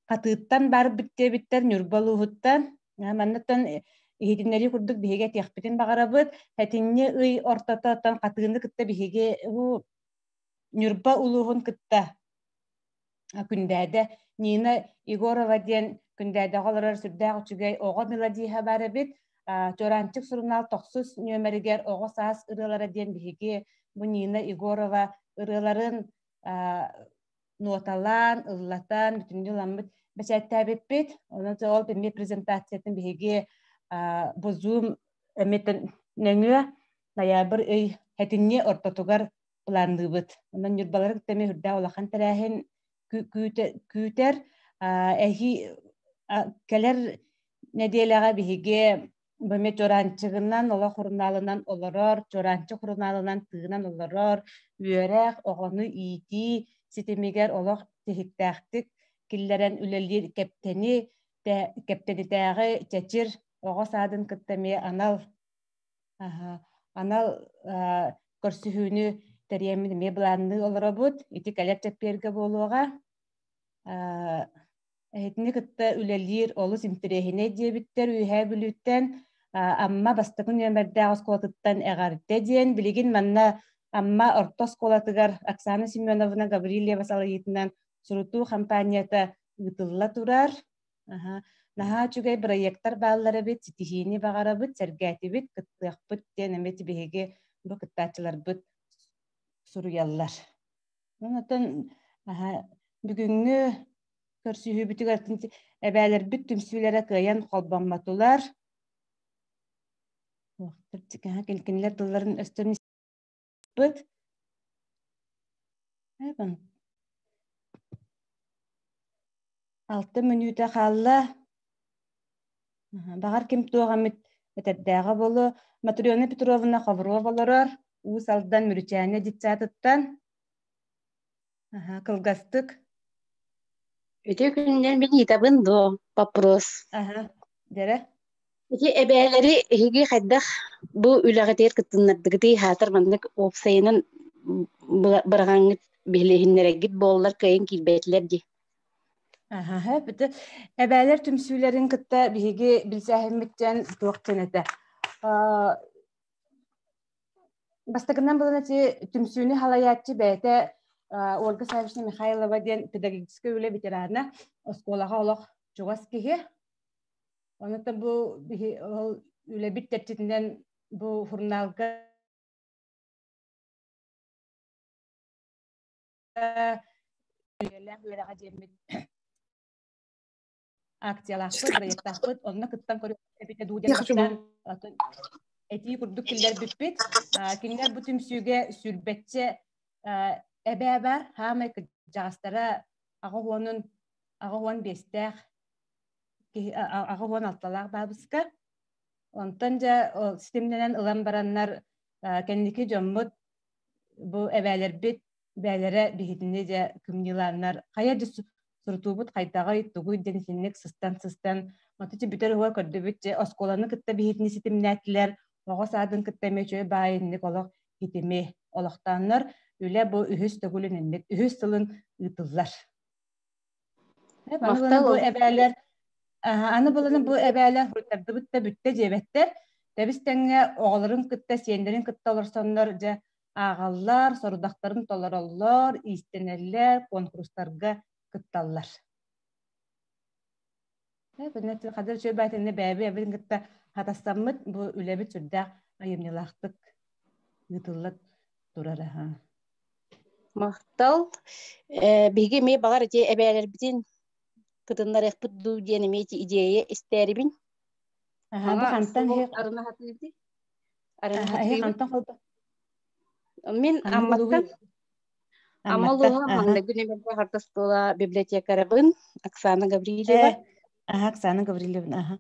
Хатыыттан барбыт диэбиттэр Ньурба улууһуттан. Манныттан иһитиннэрии курдук биһиги этиэхпитин баҕарабыт. Сэтинньи ый ортото оттон Хатыыны кытта биһиги Ньурба улууһун кытта Күндээдэ Нина Егорова диэн Күндээдэҕэ олорор сүрдээх үчүгэй оҕо мелодиһа баар эбит. Чуораанчык сурунаал тохсус нүөмэригэр оҕо саас ырыалара диэн биһиги бу Нина Егорова ырыаларын нуоталаан, ыллатан, бүтүннүү ыламмыт бэчээттээбиппит. Онон ол эмиэ презентациятын биһиги бу Zoom эмиэтин нөҥүө ноябрь ый сэтинньи ортотугар планныыбыт. Онон Ньурбалары кытта эмиэ үрдээх улахан тэрээһин күүтэр. Эһи кэлэр нэдиэлэҕэ биһиги бу эмиэ Чуораанчыгынан, олох сурунаалынан олорор, Чуораанчык сурунаалынан тыынан олорор, үөрэх, оҕону иитии ситимигэр олох тиһиктээхтик киллэрэн үлэлиир Кэптэни, Кэптэнитээҕи Чэчир оҕо саадын кытта эмиэ анал анал көрсүһүүнү тэрийэммит эмиэ былаанныы олоробут. Ити кэлэр чэппиэргэ буолуоҕа. Эһитини кытта үлэлиир олус интэриэһинэй диэбиттэр Үөһээ Бүлүүттэн Амма бастакы нүөмэрдээх оскуолатыттан эҕэрдэ диэн билигин манна Амма орто оскуолатыгар Оксана Семеновна Гаврильева салайыытынан сурутуу хампаанньата ыытылла турар. Наһаа үчүгэй бырайыактар бааллар эбит, ситиһиини баҕарабыт, сэргээтибит, кыттыахпыт диэн эмиэ биһиги бу кыттааччыларбыт суруйаллар. Онтон бүгүҥҥү көрсүһүүбүтүгэр эбээлэрбит түмсүүлэрэ кыайан холбоммотулар. Кинилэр тылларын өстөн Алта мүнүүтэ хаалла. Баҕар ким туох эмит этэрдээҕэ буолуо. Матрена Петровна Ховрова олорор. Уус Алдан Мүрүчээнэ детсадыттан. Кылгастык. Үтүө күнүнэн мин ыйытабын дуо? Вопрос. Аха, дэрэ. Ити эбээлэри эһиги хайдах бу үлэҕитигэр кыттыннардыгытый хаатар маннык уопсайынан быраҕаҥҥыт билиһиннэрэггит буоллар кыайан киирбэтилэр дии. Аха, бити эбээлэр түмсүүлэрин кытта биһиги билсээһиммиттэн туох диэн этэ. Бастакынан булан ити түмсүүнү халайааччы бэйэтэ Ольга Саввична Михайлова диэн педагогическай үлэ ветерана, оскуолаҕа олох чугас киһи. Онон бу биһи ол үлэбит чэрчитинэн бу журналга үлэлээх үөрэҕэ диэммит акциялаахпыт, проектаахпыт, онно кыттан көрүөхпүт эбитэ дуу диэн бастаан этии курдук киллэрбиппит. Кинилэр бу түмсүүгэ сүүрбэччэ эбээ бар, хаамай кырдьаҕастара аҕа уонун 85-тээх киһи 86-лаах баабыска. Онтон дьэ ситимнэнэн ылан бараннар кэнники дьоммут бу эбээлэрбит бээлэрэ биһитини дьэ кымньыылааннар хайа дьэ сурутуубут хайдаҕый тугуй диэн итинник сыстан-сыстан отучу бүтэр уһуга көрдүбүт дьэ оскуоланы кытта биһитини ситимнээтилэр оҕо саадын кытта эмиэ үчүгэй баайыннык олох ситими олохтооннор үлэ бу үһүс төгүлүн инник үһүс сылын ыытыллар. Аны бу эбээлэр аны буланы бу эбээлэр хуруттардыбыт да бүттэ диэбэттэр. Тэбис тэҥҥэ оҕолорун кытта сиэннэрин кытта олорсоннор дьэ ааҕаллар, сорудахтарын толороллор, иистэнэллэр, куонкурустарга кытталлар. Хадыр үчүгэй баайтынна бэйэбит эбин кытта хатастаммыт бу үлэбит сүрдээх айымньылаахтык ыытылла турар аха. Махтал. Биһиги эмиэ баҕар ити эбээлэрбитин кытыннарыахпыт дуу диэн эмиэ ити идиэйэ истээрибин. Аха, бу хантан арына хатыыбыт. Арына хантан холбо. Мин Амматтан Амма улууһа маҥнайгы нүөмэрдээх орто оскуола библиотекарабын Оксана Гаврильева. Аха, Оксана Гаврильевна, аха.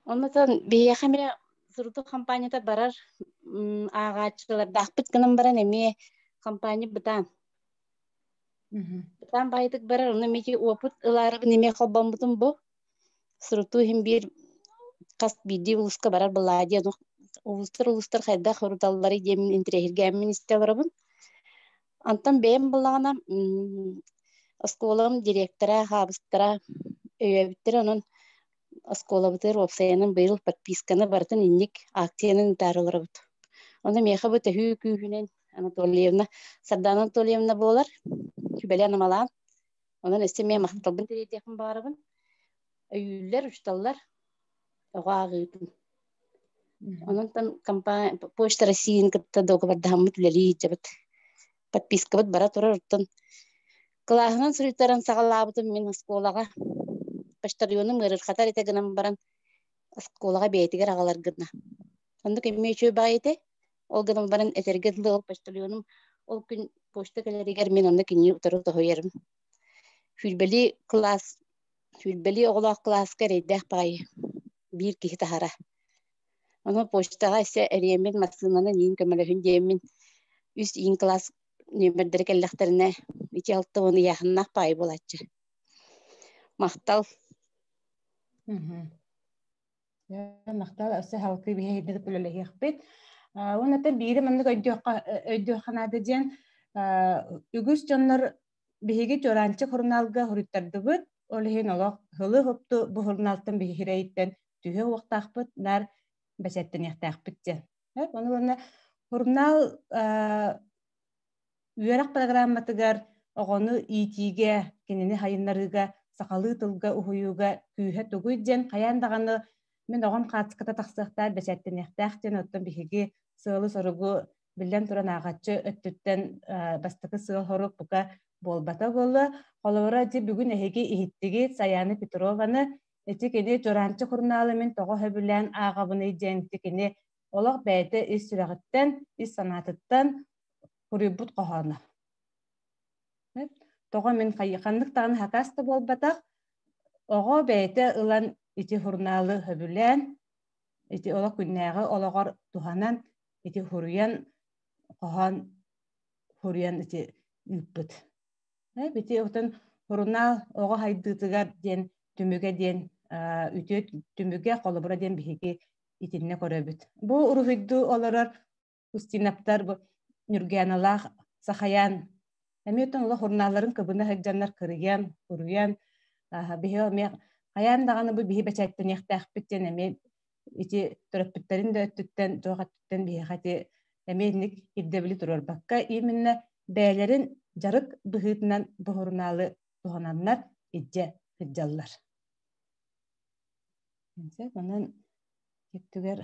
Оннотон биһиэхэ эмиэ сурутуу хампаанньата барар ааҕааччылардаахпыт гынан баран эмиэ хампаанньа бытаан. Бытаан баайдык барар, онно эмиэ опыт ылаарыбын эмиэ холбоммутум бу. Сурутуу иһин биир хас биирдии улууска барар былаа диэн улуустар улуустар хайдах уруталларый диэммин интэриэһиргээммин истэ олоробун. Онтон бэйэм буллаҕына Оскуолам директора, хаабыстара өйөөбүттэр, онон оскуолабытыгар уопсайынан быйыл подписканы барытын инник акциянан ыытаары олоробут. Ону миэхэ бу төһүү күүһүнэн Анатольевна, Сардана Анатольевна буолар, сүбэлээн-амалаан. Онон өссө эмиэ махталбын тириэрдиэхпин баҕарабын. Өйүүллэр, учууталлар оҕо ааҕыытын. Онон компания Почта Россияны кытта дуогабардаһаммыт үлэлии сылдьабыт. Подпискабыт бара турар, оттон кылааһынан суруйтаран саҕалаабытым мин оскуолаҕа. Почтальону ыарырҕатар этэ гынан баран оскуолаҕа бэйэтигэр аҕалар гына. Оннук эмиэ үчүгэй баҕайы этэ. Ол гынан баран этэргэ дылы ол почтальонум ол күн почта кэлэригэр мин онно кинини утары тоһуйарым. Сүүрбэлии кылаас, сүүрбэлии оҕолоох кылааска эрэйдээх баҕайы биир киһи таһара. Ону почтаҕа өссө эриэммин массыынаны иин көмөлөһүн диэммин үс иин кылаас нүөмэрдэрэ кэллэхтэринэ ити 60 ыйааһыннаах баҕайы буолааччы. Махтал. Махтал өссө халкы биһиги үлэлэһиэхпит. Уонна биири маннык өйдүөххэ наада диэн үгүс дьоннор биһиги Чуораанчык сурунаалга суруйтардыбыт. Ол иһин олох һылы-һупту бу сурунаалтан биһирэйиттэн түһэ уохтаахпыт, наар бэчээттэниэхтээхпит диэн. Ону уонна сурунаал үөрэх программатыгар оҕону иитиигэ, кинини хайыннарыыга, сахалыы тылга уһуйууга күүһэ тугуй диэн хайаан даҕаны мин оҕом хаацката тахсыахтаах, бэчээттэниэхтээх диэн оттон биһиги сыалы-соругу биллэн туран ааҕааччы өттүттэн бастакы сыал-сорук бука буолбата буолла. Холобура, ити бүгүн эһиги иһиттигит Саяна Петрованы, ити кини Чураанчык сурунаалы мин тоҕо сөбүлээн ааҕабыный диэн ити кини олох бэйэтэ ис сүрэҕиттэн, ис санаатыттан суруйбут хоһооно. Тоҕо мин ханнык даҕаны хакас да буолбатах, оҕо бэйэтэ ылан ити сурунаалы сөбүлээн, ити олох күннээҕи олоҕор туһанан, ити суруйан, хоһоон суруйан ити ыыппыт. Ити отон сурунаал оҕо хайдыытыгар диэн түмүгэ диэн үтүө түмүгэ холобура диэн биһиги итиннэ көрөбүт. Бу уруһуйдуу олорор Устиновтар бу Ньургааналаах Сахайаан эмиэ оттон олох сурунаалларын кыбына сылдьаннар кырыйан, суруйан биһи эмиэ хайаан даҕаны бу биһи бэчээттэниэхтээхпит диэн эмиэ ити төрөппүттэрин да өттүттэн, туох өттүттэн биһиэхэ ити эмиэ инник ирдэбили туруорбакка именно бэйэлэрин дьарык быһыытынан бу сурунаалы туһананнар илдьэ сылдьаллар. Онон өттүгэр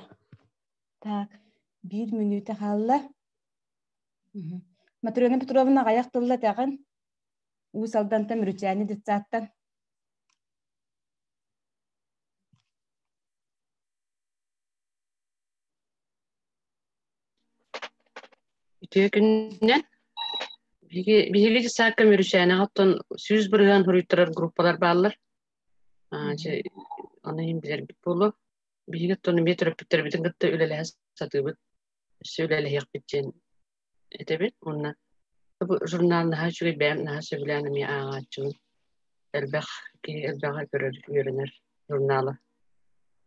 Так, биир мүнүүтэ хаалла. Матрена Петровна аҕыйах тылла этэҕин. Уус Алдантан Мүрүчээни детсадтан. Үтүө күнүнэн. Биһиги биһиги детсадка Мүрүчээнэҕэ оттон 100% суруйтарар группалар бааллар. Дьэ, ону иһин билэрбит буолуо. Биһиги оттон эмиэ төрөппүттэрбитин кытта үлэлэһэ сатыыбыт, өссө үлэлэһиэхпит диэн этэбин уонна бу журнал наһаа үчүгэй бэйэм наһаа сөбүлээн эмиэ ааҕааччыбын. Элбэх киһи элбэҕи көрөр, үөрэнэр журнала.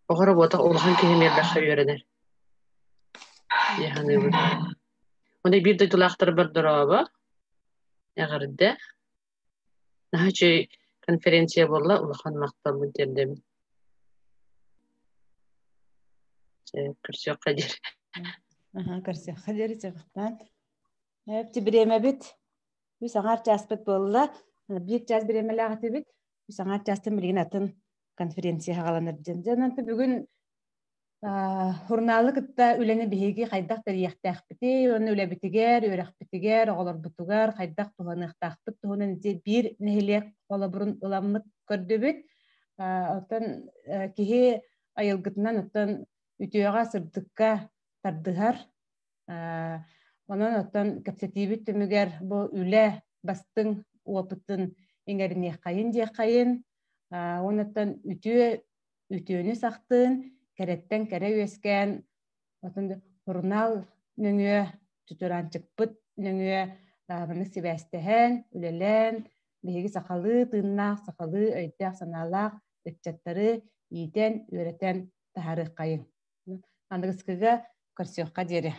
Оҕо работа улахан киһи эмиэ элбэххэ үөрэнэр дии саныыбын. Уонна биир дойдулаахтарбар дорообо, эҕэрдэ. Наһаа үчүгэй конференция буолла, улахан махталбын тиэрдэбин. Чэ, көрсүөххэ диэри. Аха, көрсүөххэ диэри чабахтаан. Эпти бириэмэбит үс аҥаар чааспыт буолла. Биир чаас бириэмэлээх этибит. Үс аҥаар чаастан билигин атын конференция хаҕаланар диэн. Дьэ, онон бүгүн Сурунаалы кытта үлэни биһиги хайдах тэрийиэхтээхпитий уонна үлэбитигэр, үөрэхпитигэр, оҕолорбутугар хайдах туһаныахтаахпыт туһунан ити биир нэһилиэк холобурун ыламмыт көрдүбүт. Оттон киһи айылгытынан оттон үтүөҕэ, сырдыкка тардыһар. Онон оттон кэпсэтиибит түмүгэр бу үлэ бастыҥ опытын иҥэриниэххэйин диэххэйин, уонна оттон үтүө үтүөнү сахтыын, кэрэттэн кэрэ үөскээн, отон сурунаал нөҥүө, чучураанчыкпыт нөҥүө маннык сибээстэһэн, үлэлээн, биһиги сахалыы тыыннаах, сахалыы өйдөөх-санаалаах ыччаттары иитэн, үөрэтэн таһаарыаххайыҥ. Аныгыскыга көрсүөххэ диэри.